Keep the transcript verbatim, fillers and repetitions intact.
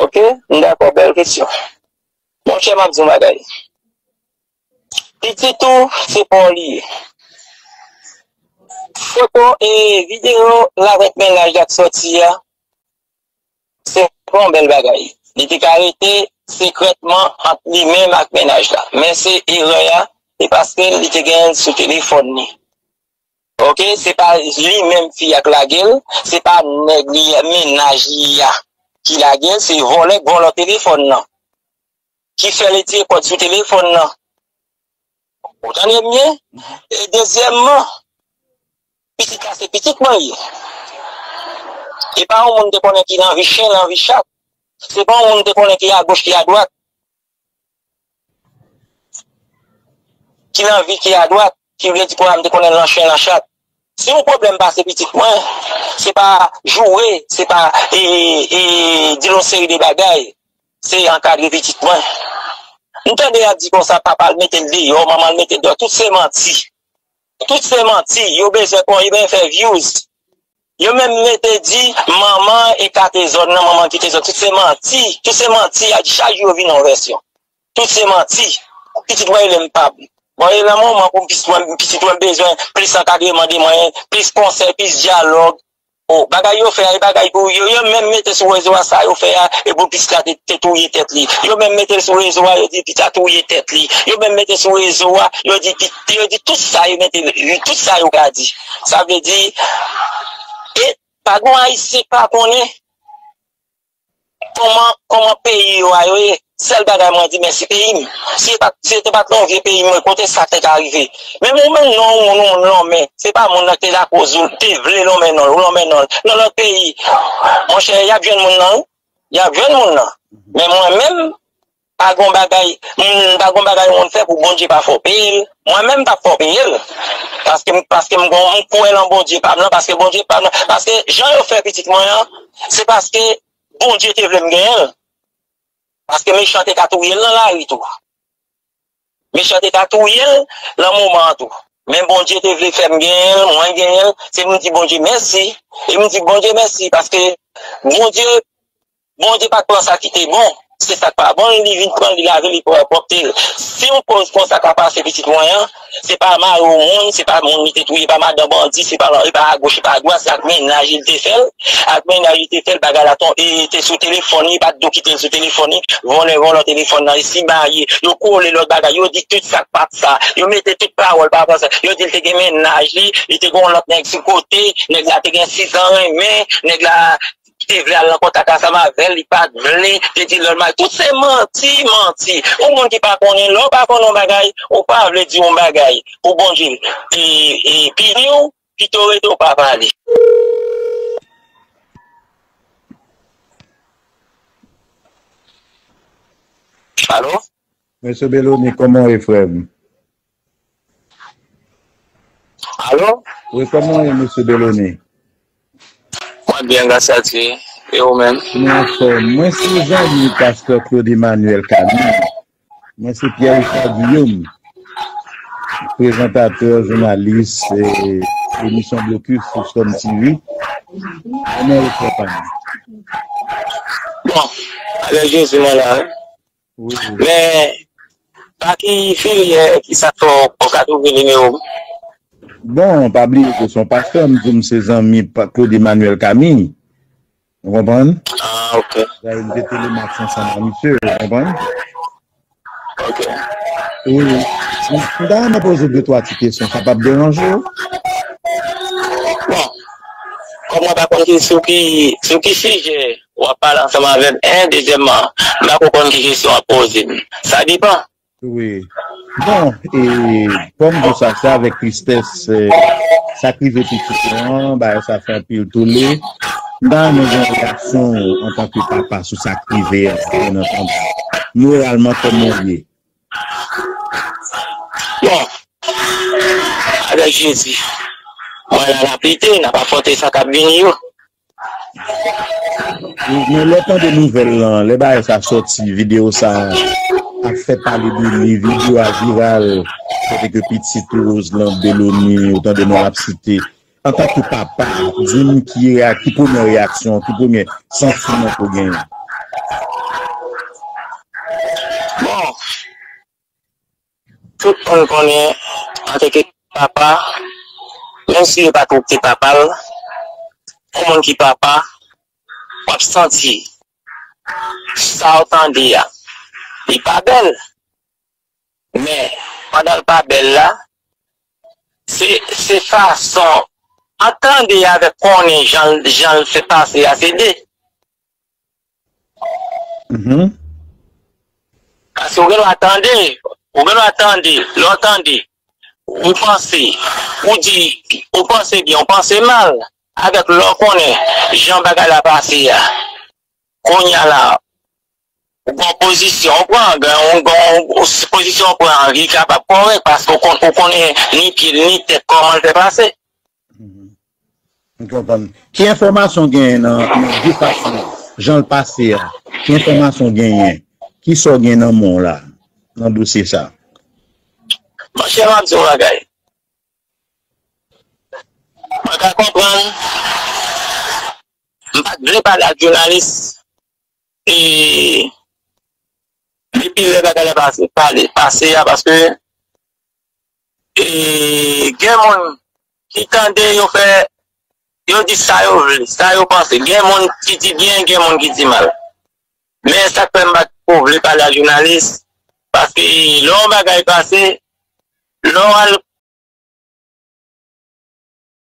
Ok? M dakò, bèl kesyon. Monchè, m ap di yon bagay. Pitit ou, se pa w li ye. Foto e videyo l avèk mennaj la k sòti a, se pa yon bèl bagay. Li te ka rete sekrètman ant li menm ak mennaj la. Men se erè a, se paske li te gen l sou telefòn li. Ok, se pa li menm fi a k lage l, se pa nèg li a, mennaj li a ki lage l, se vòlè k vòlò telefòn nan, ki fè l retire kòd sou telefòn nan. Ou tande m byen? E dezyèmman, pitit la se pitit mwen ye. E pa yon moun te konnen ki nan vi chen, nan vi chat. Se pa yon moun te konnen ki agoch, ki adwat. Ki nan vi, ki adwat, ki vle di kounye a m te konnen l nan chen, nan chat. Si yon pwoblèm pase pitit mwen, se pa joure, se pa e, e, e, di l yon seri de bagay. Se ankadre pitit mwen. M tande y ap di konsa, papa l mete l deyò, manman l mete l deyò. Tout se manti. Tout se manti. Yo bezwen kon, yo bezwen fè views. Yo menm mete di manman ekate zòn nan, manman kite zòn. Tout se manti. Tout se manti. Y ap di chak jou yo vin yon vèsyon. Tout se manti. Pitit mwen rele m pap. Bon, e nan moman pou pitit mwen, pitit mwen bezwen plis ankadreman de mwen, plis konsèy, plis dyalòg. O, bagay yo fè a, e bagay pou yo, yo menm mete sou rezo a sa yo fè a, e pou pitit la te, te touye tèt li. Yo menm mete sou rezo a, yo di pitit la touye tèt li. Yo menm mete sou rezo a, yo di pi-, yo di tout sa yo mete, tout sa yo ka di. Sa vle di, e pa gon Ayisyen k pa konnen kòman, kòman peyi yo a yo ye. Sèl bagay mwen di mèsi peyi m. Si e pa, si e te pa t yon vye peyi mwen, kote sa te ka rive? Men ou menm non, yon moun, yon moun lonmen. Se pa moun nan ki te lakoz ou, te vle lonmen non, ou lonmen non. Nan lòt peyi, monchè, y ap jwenn moun nan, wi. Y ap jwenn moun nan. Men mwen menm, pa gon bagay, m, pa gon bagay yon moun fè pou Bondye pa fè w peye l. Mwen menm, m t ap fè w peye l. Paske, paske m gon, m kwè nan Bondye pa m nan, paske Bondye pa m nan, paske jan yo fè pitit mwen an, se paske Bondye te vle m genyen l. Paske mechan te ka touye l nan lari tou. Mechan te ka touye l nan moman an tou. Men Bondye te vle fè m genyen l, mwen genyen l. Se m di Bondye mèsi. E m di Bondye mèsi paske Bondye, Bondye pa t pran sa ki te bon. Se sa k pa bon, li vin pran, li lave, li pran pwòpte l. Si yon koz konsa ka pase pitit mwen an, se pa mari yon moun, se pa moun li te touye, pa madan bandi, se pa, e pa agoch, e pa adwat, se ak mennaj li te fè l. Ak mennaj li te fè l, bagay la ton-, e te sou telefòn li, pa t dwe kite l sou telefòn li, vòlè, vòlè telefòn nan, e si marye, yo kole lòt bagay, yo di tout sa k pa t sa, yo mete tout pawòl pa rapò sa, yo di l te gen mennaj li, li te gen yon lòt nèg sou kote, nèg la te gen sizan renmen, nèg la te vle al nan kontak ansanm avè l, li pa t vle, te di lòt bagay, tout se manti, manti. Yon moun ki pa konnen, lè w pa konnen yon bagay, ou pa vle di yon bagay pou Bondye, e, e, pini w, pito rete w pa pale. Alo? Mesye Beloni, kòman w ye, frè m? Alo? Wi, kòman w ye, mesye Beloni? Mwen byen, gras a Dye. E ou menm? Mwen anfòm. Mwen se zanmi pastè Claude Emmanuel Camille. Mwen se Pierre Richard Guillaume, prezantatè, jounalis, e, emisyon Blokis sou Storm T V. Kòman w ye, frè pa m? Bon, avèk Jezi mwen la, wi. Wi, wi. Men, pa ki filyè, ki sa fè w, w ka twouve nimewo m? Bon, pa bliye ke se yon pastè, m di w m se zanmi pa Claude Emmanuel Camille. Ou konprann? Ah, ok. Dayè, m te telemax ansanm a misye, ou konprann? Ok. Wi. M, m ta renmen poze w de twa ti kesyon, sa p ap deranje w? Bon, kòm mwen pa konn ki, sou ki, sou ki sijè w ap pale ansanm avè m, en, dezyèmman, m pa ko konn ki kesyon w ap poze m. Sa depann. Wi. Bon, e, kòm di w sa, se avèk tristès, e, sa k rive pitit mwen an, bagay sa fè anpil toule. M ta renmen gen yon reyaksyon w antanke papa sou sa k rive a, byen antandi. Moralman, kòman w ye? Bon, avèk Jezi, mwen la n ap lite, n ap afwonte sa k ap vini yo. Men lè w tande nouvèl lan, lè bagay sa sòti, videyo sa ap fè pale de li, videyo a viral, kote ke pitit Roseland Belony, ou tande non l ap site. Antanke papa, di m ki reya-, ki premyè reyaksyon, ki premyè santiman ke w genyen? Tout moun konnen, antanke papa, menm si yo pa twoup te papa l, yon moun ki papa, w ap santi sa w tande a, li pa bèl. Men, pandan l pa bèl la, se, se fason an tande avèk konnen jan, jan l fè pase a, se de. Mhm. Paske ou gen dwa tande, ou gen dwa tande, lè w tande, ou panse, ou di, ou panse byen, ou panse mal, avèk lè w konnen jan bagay la pase a. Kounye a la, ou gen yon pozisyon ou pran, gen yon, gen yon pozisyon ou pran ki kapab kòrèk, paske ou kon-, ou konnen ni pye l, ni tèt, kòman l fè pase. Mhm. M konprann. Ki enfòmasyon w genyen nan, nan de fason jan l pase a? Ki enfòmasyon w genyen? Ki sa w gen nan men w la, nan dosye sa? Monchè, m ap di w yon bagay. Mwen ka konprann. M pa t vle pale ak jounalis. E depi lè bagay la pase, pale, pase a, paske, e, gen moun ki tande yo fè, yo di sa yo vle, sa yo panse. Gen moun ki di byen, gen moun ki di mal. Men sa k fè m pa t ko vle pale ak jounalis, paske lè yon bagay pase, lè w al